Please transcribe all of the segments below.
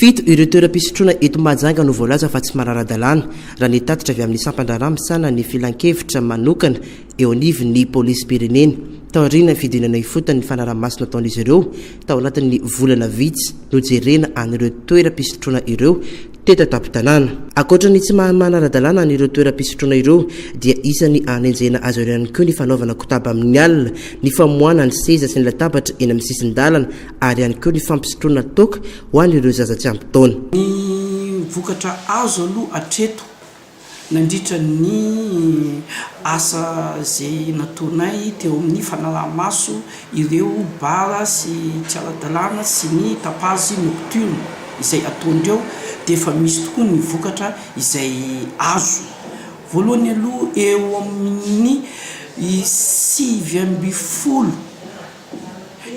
Fito ireo toeram-pisotroana eto Mahajanga no voalaza fa tsy manara-dalàna, raha ny tatitra avy amin'ny sampan-draharaha misahana ny filankevitra manokana eo anivon'ny polisim-pirenena, taorian'ny fidinana ifotony ny fanaraha-maso nataon'izy ireo tao anatin'ny volana vitsy nojerena an'ireo toeram-pisotroana ireo teto an-tampon-tanàna. Ankoatra ny tsy maha manara-dalàna an'ireo toeram-pisotroana ireo dia isan'ny anenjehina azy ireo ihany koa ny fanaovana kotaba amin'ny alina, ny famoahana ny seza sy ny latabatra eny amin'ny sisin-dalana ary ihany koa ny fampisotroana toaka ho an'ireo zaza tsy ampy taona. Ny vokatra azo aloha hatreto nandritra ny asa izay nataonay teo amin'ny fanaraha-maso ireo bar sy tsy ara-dalàna sy ny tapage nocturne izay ataondreo dia efa misy tokoa ny vokatra izay azo. Voalohany aloha eo amin'ny 19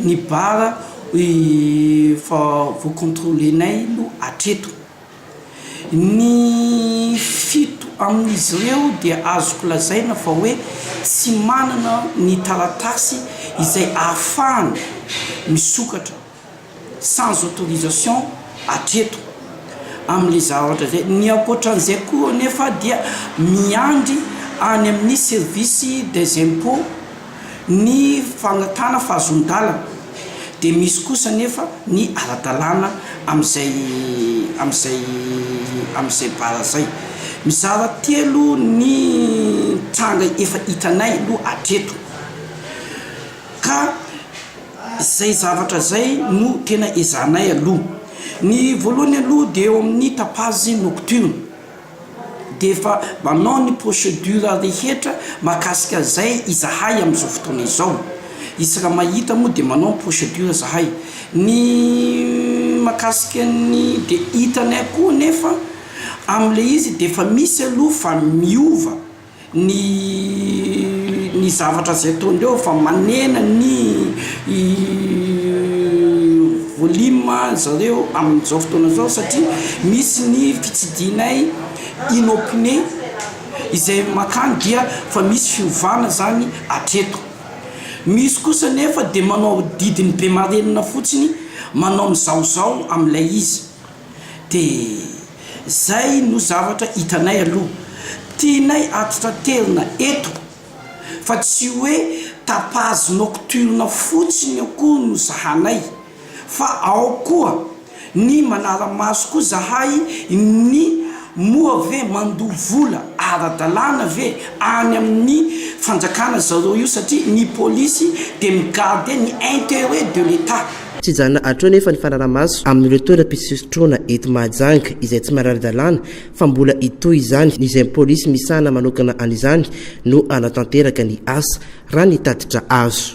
ny bar efa voa-controler-nay aloha hatreto. Ny fito amin'izy ireo dia azoko lazaina fa hoe tsy manana ny taratasy izay ahafahany misokatra sans autorisation hatreto amin'ilay zavatra izay. Ny ankoatran'izay koa anefa dia miandry any amin'ny service des impots ny fangatahana fahazoan-dalana dia misy kosa anefa ny ara-dalàna amin'izay amin'izay amin'izay bar izay. Mizara telo ny tranga efa hitanay aloha hatreto ka izay zavatra izay no tena ezahanay aloha. Ny voalohany aloha dia eo amin'ny tapage nocturne. dia efa manao ny procédure rehetra mahakasika an'izay izahay amin'izao fotoana izao. Isaka mahita moa dia manao ny procédure zahay. Ny mahakasika ny dia hitanay koa anefa amin'ilay izy dia efa misy aloha fa miova. Ny ny zavatra izay ataondreo fa manena ny volume zareo amin'izao fotoana izao satria misy ny fitsidinay inopinée izay makany dia fa misy fiovana zany hatreto. Misy kosa nefa dia manao didin'ny be marenina fotsiny manao mizahozaho amin'ilay izy. Dia zay no zavatra hitanay aloha. Tianay atitraterina eto fa tsy hoe tapage nocturne fotsiny akory no zahanay fa ao koa ny manara-maso koa zahay ny moa ve mandoa vola ara-dalàna ve any amin'ny fanjakana zareo io satria ny polisy dia mi-garder ny interet de l'Etat. Tsy hijanona hatreo anefa ny fanarahamaso amin'ireo toeram-pisotroana eto Mahajanga izay tsy manara-dalàna fa mbola hitohy izany, izay polisy misahana manokana an'izany no hanatanteraka ny asa, raha ny tatitra azo.